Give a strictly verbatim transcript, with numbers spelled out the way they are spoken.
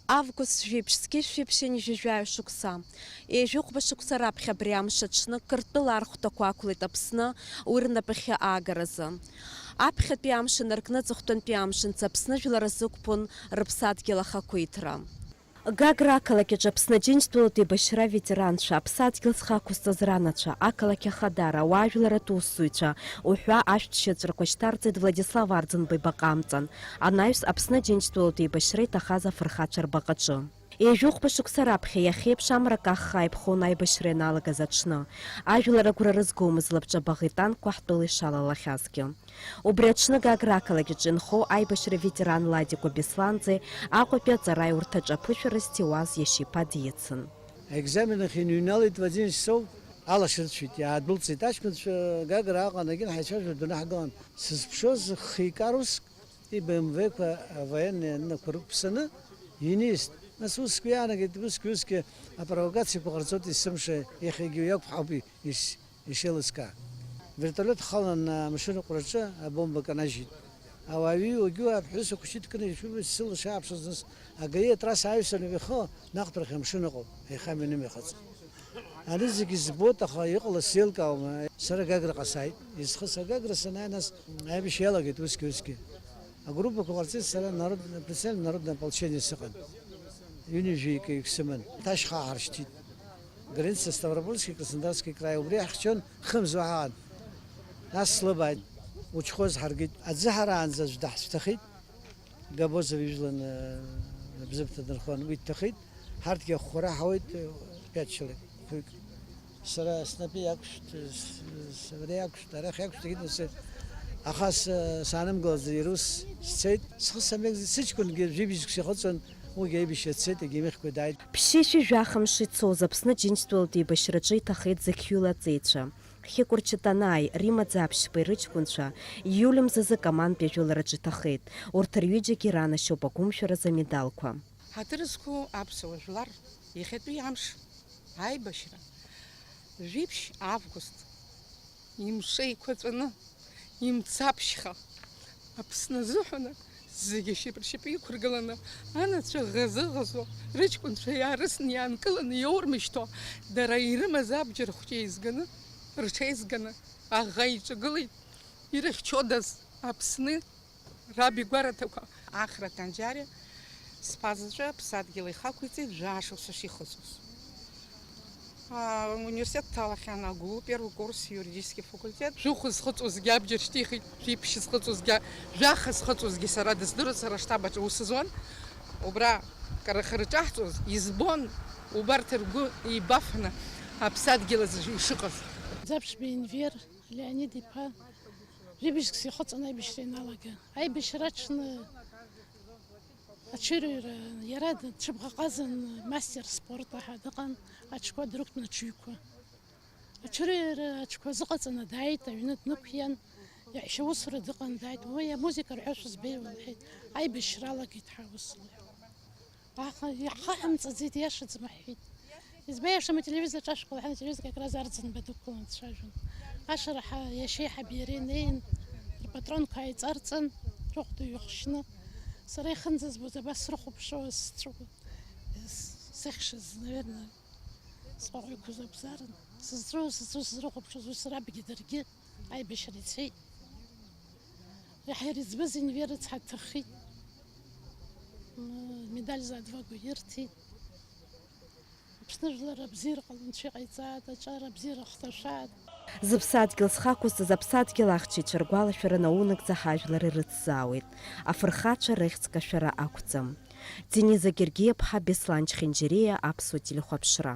Август жәиԥшь зқьи жәшәи ԥшьынҩажәи жәаҩа шықәса. Ҩажәи хәба шықәса раԥхьа абри амш аҽны Қырҭтәыла архәҭақәа ақәлеит Аԥсны уи рнапахьы аагаразы. Аԥхьатәи амш инаркны аҵыхәтәантәи амшынӡа Аԥсны жәлар азықәԥон рыԥсадгьыл ахақәиҭра. Гагра ақалақь аҿы Аԥсны Аџьынџьтәылатә еибашьра аветеранцәа аԥсадгьыл зхы ақәызҵаз ранацәа, ақалақь ахадара, ауаажәларратә усзуҩцәа уҳәа ашәҭшьыҵәрақәа шьҭарҵеит Владислав Арӡынба ибаҟа амҵан, анаҩс Аԥсны Аџьынџьтәылатә еибашьра иҭахаз афырхацәа рбаҟаҿы. Ҩажәи хәба шықәса раԥхьа иахьеиԥш амра каххаа иԥхон аибашьра ианалагаз аҽны. Ажәлар агәра рызгомызт лабҿаба ӷитанқәа ҳтәыла ишалалахьазгьы. Убри аҽны Гагра ақалақь аҿы инхо аибашьра ветеран Ладикәа Бесланӡе Аҟәатәи аҵараиурҭаҿы аԥышәара зҭиуаз иашьа иԥа дицын. Аекзамен ахь иныҩналеит Владимир Сов, алашара рцәеит, иаадәылҵит аҷкәынцәа Гагра аҟан, егьин ҳаицәажәо днаҳгылан. Сызԥшыз хеикаруск, иб м в-қәа, авоенные аннақәа рықәԥсаны инист. Нас усгьы иаанагеит, усгьы, усгьы апровокациақәа ҟарҵоит есымша, иахьагьы уи акәхап ис-, ишеилыскаа. Вертолиот халан амшын аҟәраҿы абомба канажьит. Ауаҩы уагьуа аԥҳәыс ахәыҷы дкны ишәымаз сылашааԥшыз, нас агаи атрасса аҩсан ҩахо наҟтәарахь амшын ыҟоуп, аихамҩа нымҩахыҵ. Ани зегьы збоит, аха иҟалаз сеилкаауама. Сара Гаграҟа сааит. Изхыз Гагра санааи, нас аибашьра иалагеит усгьы-усгьы. Агруппақәа ҟарҵеит, сара народ-, представитель народного ополчения сыҟан. Ҩынҩажәи акы егь сыман. Ҭашьха ааршьҭит. Граница Ставропольский, Краснодарский край. Убри иаҳхьчон, хымз уаҳа аан. Нас слыбааит. Учхоз ҳаргеит. Аӡы ҳараанӡа аӡә даҳцәҭахеит. Габозов ижәлан, э, абзыԥҭа дынхон, уи дҭахеит. Ҳарҭгьы ахәхәара ҳауеит, э, пиаччалак, хәҩык. Сара снапы иақәшәт, с-, сара иақәшәт, арахь иақәшәт, егьит, нас, аха с-, саанымгылаӡа ирус сцеит. Схы самеигӡеит, сыҷкәынгьы жәибжьк сихыҵуан, уигьы аибашьра дцеит, егьимыхькәа дааит. Ԥшьышәи жәаха мши цоз Аԥсны Аџьынџьтәылатә еибашьраҿы иҭахеит зықьҩыла аҵеицәа. Хьыкәыр Чатанааи, Рима Ӡаԥшьбеи рыҷкәынцәа ииулымзазы акомандтәи ажәылараҿы иҭахеит. Урҭ рҩыџьагьы иранашьоуп агәымшәаразы амедалқәа. Ҳаҭыр зқәу аԥсуа жәлар, иахьатәи амш аибашьра, жәиԥшь август, имш еиқәаҵәаны, имцаԥшьха, Аԥсны азыҳәаны зегьы шьапыршьапы иқәыргыланы, анацәа ӷазы-ӷазо, рыҷкәынцәа иаарысны иаанкыланы иаурмышьҭуа, дара ирымаз абџьар хәҷы еизганы, рҽеизганы, аӷа иҿагылеит, ирыхьчодаз Аԥсны раб игәараҭақәа. Ахра Канџьариа сԥа заҵәы аԥсадгьыл ихақәиҵеит жәаа шықәса шихыҵуаз. Аа, ауниверситет дҭалахьан агәы, первый курс, юридический факультет. Жәохә зхыҵуазгьы абџьар шьҭихит, жәиԥшь зхыҵуазгьы, жәаха зхыҵуазгьы сара дыздыруаз, сара аштаб аҿы аус зуан. Убра кара-хара ҿаҳҵоз избон, убарҭ ргәы еибафаны аԥсадгьыл азы ишыҟаз. Ӡаԥшьба Енвер Леонид-иԥа, жәибжьк сихыҵын аибашьра ианалага. Аибашьра аҽны аҽырҩра, иара дцәыбӷаҟазан, мастер спорта ҳәа дыҟан, аҽқәа дрықәтәан аҽыҩқәа. Аҽырҩра аҽқәа азыҟаҵаны дааит, аҩны днықәиан, иаҳәшьа усура дыҟан, дааит. Уи амузыка рҳәашьа збеиуан, лҳәеит, аибашьра алагеит ҳәа ус лҳәеит. Аха иаҳхаҳәымҵаӡеит, иашаӡам, ҳҳәеит. Избан иашам, ателевизор ҿашәкуа лҳәан, ателевизор как раз Арӡынба дықәлан дцәажәон. Ашара ҳа-, иашьеиҳаби иареи неин, рпатронқәа ааиҵарҵан, рыхәда иҩахшьны. Сара ихынӡазбоз абас срыхәаԥшуа сцәы-, с-, сыхьшаз, наверное, сҟәаҟәақәа сабзарын. Сызҵәыуо, сызҵәыуо сызрыхәаԥшуаз, ус рабгьы даргьы аибашьра ицеит. Иаҳа иреиҵбыз Енвер рыцҳа дҭаххеит. М, медаль за отвагу ирҭеит. Аԥсны жәлар абзиара ҟало Анцәа иҟаиҵааит, аҿар абзиара ахҭашәааит. Зыԥсадгьыл зхы ақәызҵаз аԥсадгьыл ахьчаҩцәа ргәалашәара наунагӡа ҳажәлар ирыцзаауеит. Афырхацәа рыхьӡ кашәара ақәӡам. Дениза Гергиаԥҳа, Беслан Чхинџьириа, Аԥсуа телехәаԥшра.